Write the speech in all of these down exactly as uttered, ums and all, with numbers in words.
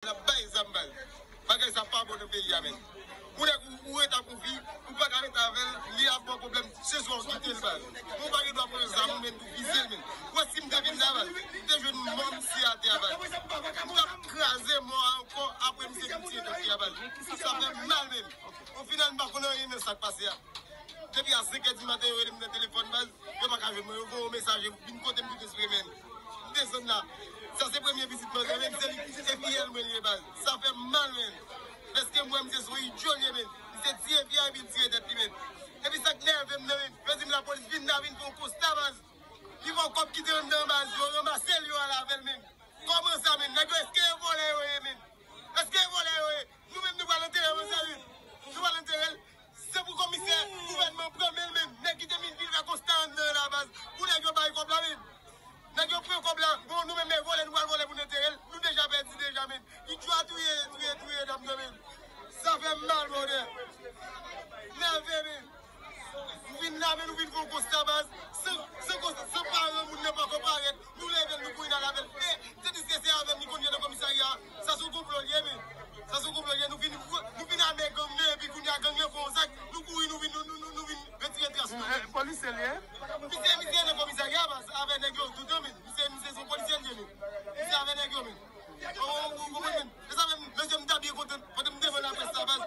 l ap bay zam, baz. Bagay sa pa bon nan peyi a, menn. Yon nèg ou, ou rete ak yon fi, ou pa ka rete avè l, li ap ba w pwoblèm, se swa w kite l, baz. Ou pa gen dwa pran zam ou, menn, pou vize l, menn. Ou wè si m te vin la, baz, m te jwenn mò misye atè a, baz. M t ap kraze mò a ankò apre misye fin tiye tèt li a, baz. Sa fè m mal, menn. Ofinal, m pa konn anyen nan sa k pase a. Depi a senk è di maten, yo rele m nan telefòn, baz. Yo pa ka jwenn mwen. Yo voye yon mesaj, yo vin kote m tout espre, menn. M desann la. Sa se premye vizit mwen, menn. Se li, se fiyèl mwen li ye, baz. Sa fè m mal, menn. Dèske m wè misye se yon idyo li ye, menn. Misye tiye fi a epi l tiye tèt li, menn. Epi sa k nève m nan, menn, yo di m lapolis vin la, vin fè yon konsta, baz. Li pran kòb ki te anndan, baz. Yo ranmase l, yo al avè l, menn. Kòman sa, menn? Nèg yo, èske e vòlè yo ye, menn? Èske e vòlè yo ye? Nou menm, nou pral antere l, mezanmi. Nou pral antere l. Se pou komisè gouvènman pran men l, menn. Nèg ki te vin, vin fè konsta anndan la, baz. Pou nèg yo bay kòb la, menn. Nèg yo pran kòb la. Bon, nou menm, men vòlè, nou pral vòlè pou n antere l. Nou deja pèdi deja, menn. Idyo a touye, touye, touye dam nan, menn. Sa fè m mal, brother. Nève, menn. Nou vin la, menn, nou vin fè yon konsta, baz. San, san konsta, san paran moun nan poko parèt. Nou leve l, nou kouri n al avè l. E, tandiske se avè m li konn ye nan komisarya a. Sa se yon konplo li ye, menn. Sa se yon konplo li ye. Nou vin, nou vin amè gang nan, epi kounye a gang nan fè yon zak. Nou kouri, nou vin, nou, nou, nou, nou vin retire tras nou, menn. Polisye li ye? Misye, misye nan komisarya a, baz, avè nèg yo toutan, menn. Misye, misye se yon polisye li ye, menn. Misye avè nèg yo, menn. Ou, ou, ou konprann, menn? Se sa menm, mesye, m ta byen kontan, pandan m devan laprès la, baz.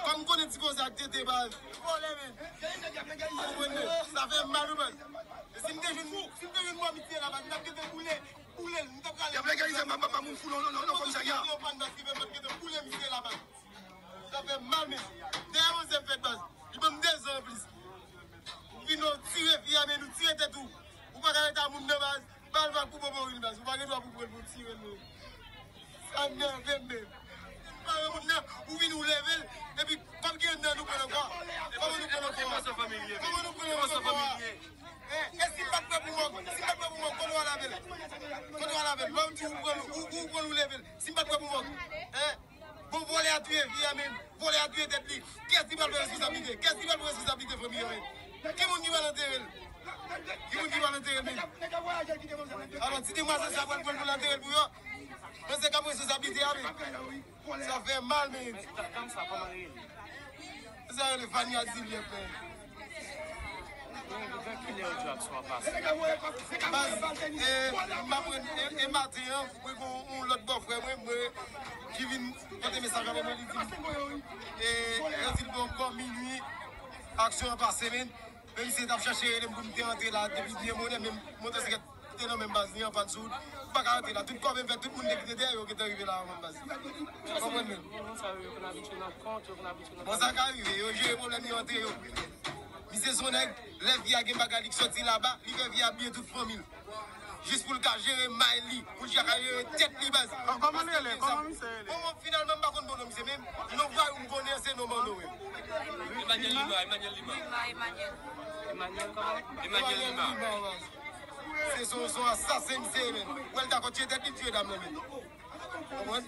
Kòm m konnen ti koze ak T T, baz. Vòlè, menn. Ou konprann, menn? Sa fè m mal, wi, baz. E si m te jwenn, si m te jwenn mò misye la, baz, m t ap gentan boule, boule l, m t ap rale. Y ap legalize m, m ap, m ap, m ap foule, non, non, non, non, komisarya. Yo pran baz ki pèmèt gentan boule misye la, baz. Sa fè m mal, menn. Dèyè onz è fèt, baz. Li ban m de zan anplis. Ou vin, ou tire fi a, menn, ou tire tèt ou. Ou pa ka rete a moun nan, baz. Bal va pou Bobo Rin, baz. Ou pa gen dwa pou pran l pou tire l, non. Sa nève m, menn. Paran moun nan, ou vin, ou leve l, epi kòm gen nan nou pran l ankò. Kòman nou pran l ankò? Kòman nou pran l ankò? Eh, e si m pa t prè pou mò, si m pa t prè pou mò, kote w al avè l? Kote w al avè l? Lè w di ou pran l, ou, ou pran l, ou leve l. Si m pa t prè pou mò, eh? Bon, vòlè a touye fi a, menn. Vòlè a touye tèt li. Kiyès ki pral pran responsablite? Kiyès ki pral pran responsablite fanmi an, menn? Ki moun ki pral antere l? Ki moun ki pral antere l, menn? Alò, ti demwazèl sa pral pran l pou l antere l pou yo? Mwen se k ap responsablite a, menn. Sa fè mal, menn. Dam sa, kòman li rele? Sa rele Vania Juliet, menn. Kilè yo di w aksyon an pase? Baz, e, m aprann, e, e maten an, mwen gen yon, yon lòt bòfrè mwen, mwen, ki vin pote mesaj avè mwen, li di m, e, yo di l bò, bò minui, aksyon an pase, menn. Men misye t ap chache rele m pou m te antre la depi byen bonè, men motosiklèt te nan menm baz li an, pann sou wout. M pa ka antre la. Tout kòbe m fè, tout moun te kite dèyè, yo gentan rive la anvan baz. Ou konprann, menn? Moun sa yo, yo konn abitye nan kont, yo konn abitye nan... Bon, sa ka rive, yo jere pwoblèm yo antre yo. Misye se yon nèg, lè vi a gen bagay, li k sòti laba, li fè vi a bliye tout fanmi l. Jis pou l ka jere may li, pou l ka jere tèt li, baz. Kò-, kòman l rele? Kòman misye rele? Bon, bon, finalman, m pa konn bon non misye, men non vwayou m konnen, se non bando, wi. Emmanuel Lima, Emmanuel Lima. Lima, Emmanuel. Emmanuel kòman? Emmanuel Lima. Lima, baz. Se son, son asasen misye ye, men. Wè l dakò tiye tèt li, tiye dam nan, men. Konprann?